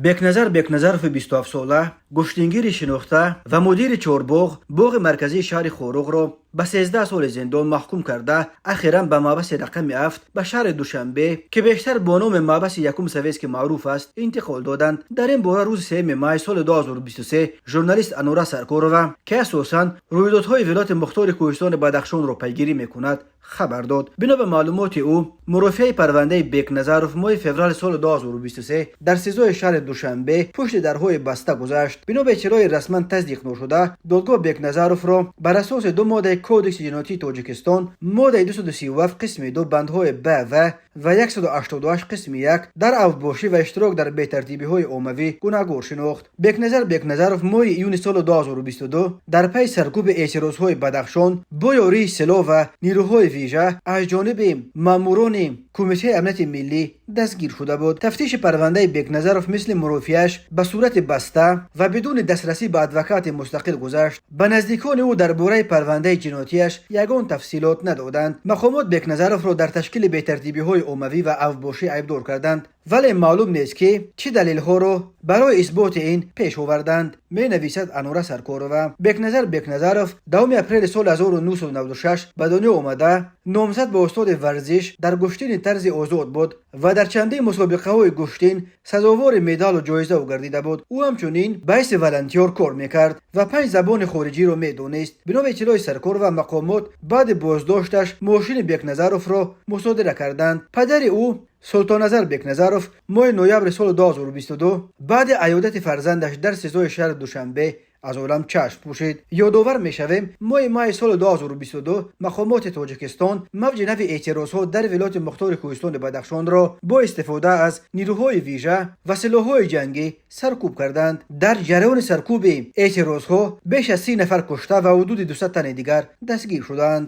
Бекназар Бекназарови 27-сола, гӯштингири шинохта ва мудири Чорбоғ, боғи марказии шаҳри Хоруғро ба 13 соли зиндон маҳкум карда, ахиран ба маҳбаси рақами 7 ба шаҳри Душанбе, ки бештар бо номи маҳбаси якум советский маъруф аст, интиқол доданд. Дар ин бора рӯзи 3 май соли 2023 журналист Анора Саркорова, ки асосан рӯйдодҳои вилояти мухтори кӯҳистони Бадахшонро пайгирӣ мекунад, хабар дод. Бино ба маълумоти ӯ, мурофиаи парвандаи Бекназаров моҳи феврали соли 2023 дар СИЗОи шаҳри Душанбе пушти дарҳои баста гузашт. Бино ба иттилои расман тасдиқ ношуда, додгоҳ Бекназаровро бар асоси ду моддаи Кодекси ҷиноятии Тоҷикистон, моддаи 237 қисми 2, бандҳои б, в ва 188 қисми 1, дар авбошӣ ва иштирок дар бетартибиҳои оммавӣ гунаҳгор шинохт. Бекназар Бекназаров моҳи июни соли 2022 дар пайи саркӯби эътирозҳои Бадахшон бо ёрии силоҳ ва нирӯҳои вижа аз ҷониби маъмурони Кумитаи амнияти миллӣ дастгир шуда буд. Тафтиши парвандаи Бекназаров мисли мурофиааш ба сурати баста ва бидуни дастрасӣ ба адвокати мустақил гузашт. Ба наздикони ӯ дар бораи парвандаи ҷиноятиаш ягон тафсилот надоданд. Мақомот Бекназаровро дар ташкили бетартибиҳои оммавӣ ва авбошӣ айбдор карданд, вале маълум нест, ки чӣ далелҳоро барои исботи ин пеш оварданд, менависад Анора Саркорова. Бекназар Бекназаров 10 апрели соли 1996 ба дунё омада, номзад ба устоди варзиш дар гӯштини тарзи озод буд ва дар чандин мусобиқаҳои гӯштин сазовори медалу ҷоизао гардида буд. Ӯ ҳамчунин ба ҳайси волонтёр кор мекард ва панҷ забони хориҷиро медонист. Бино ба иттилои Саркорова, мақомот баъди боздошташ мошини Бекназаровро мусодира карданд. Падари ӯ, Султонназар Бекназаров, моҳи ноябри соли 2022 баъди аёдати фарзандаш дар СИЗОи шаҳри Душанбе аз олам чашм пӯшид. Ёдовар мешавем, моҳи майи соли 2022 мақомоти Тоҷикистон мавҷи нави эътирозҳо дар вилояти мухтори кӯҳистони Бадахшонро бо истифода аз нирӯҳои вижа ва силоҳҳои ҷангӣ саркӯб карданд. Дар ҷараёни саркӯби эътирозҳо беш аз 30 нафар кушта ва ҳудуди 200 тани дигар дастгир шуданд.